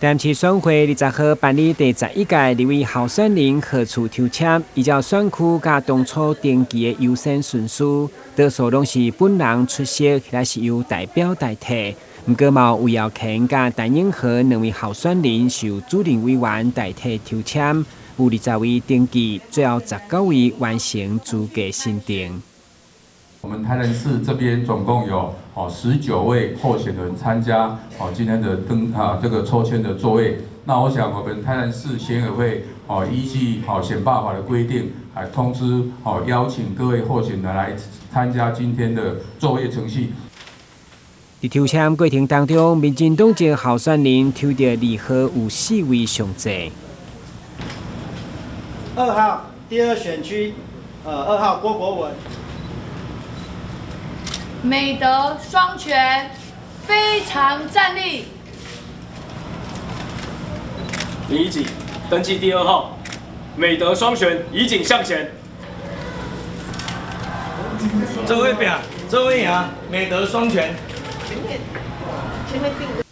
台南市選會20號辦理第11屆立委候選人號次抽籤，依照選區佮當初登記的優先順序，多數攏是本人出席，或者是由代表代替。毋過嘛有魏耀乾佮陳永和兩位候選人是由主任委員代替抽籤，有20位登記，最後19位完成資格審定。我們台南市這邊總共有19位候選人參加今天的登啊這個抽籤的作業。那我想我們台南市選委會依據選罷法的規定，來通知邀請各位候選人來參加今天的作業程序。佇抽籤過程當中，民進黨籍候選人抽著2號有四位上濟。2號第二選區，2號郭國文。美德雙全，非常戰力。林怡景，登記第2號，美德雙全，怡景向前。做伙拚，做伙贏，美德雙全。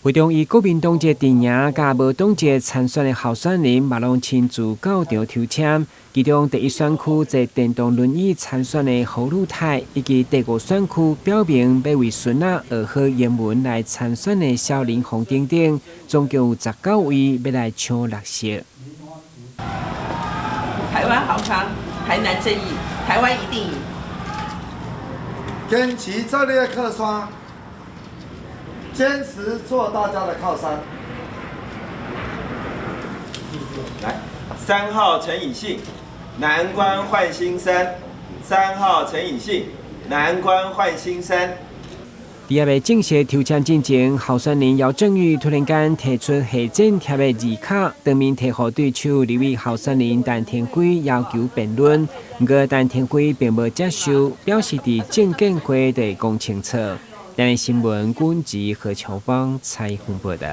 會中以國民黨籍陣營佮無黨籍參選的候選人，嘛攏親自到場抽籤。其中第一選區坐電動輪椅參選的侯露泰，以及第五選區表明欲為孫仔學好英文來參選的蕭林紅等等，總共有19位欲來搶綠色。台灣好康，台南正義，台灣一定贏。堅持做你的靠山，堅持做大家的靠山。來，3號陳以信，南關換新生。3號陳以信，南關換新生。佇猶未正式抽籤進前，候選人姚正宇突然間提出下剪貼的字卡，當面提予對手立委候選人陳庭輝要求辯論。毋過陳庭輝並無接受，表示佇政見會就會講清楚。台南新聞，軍籍何喬芳採訪報道。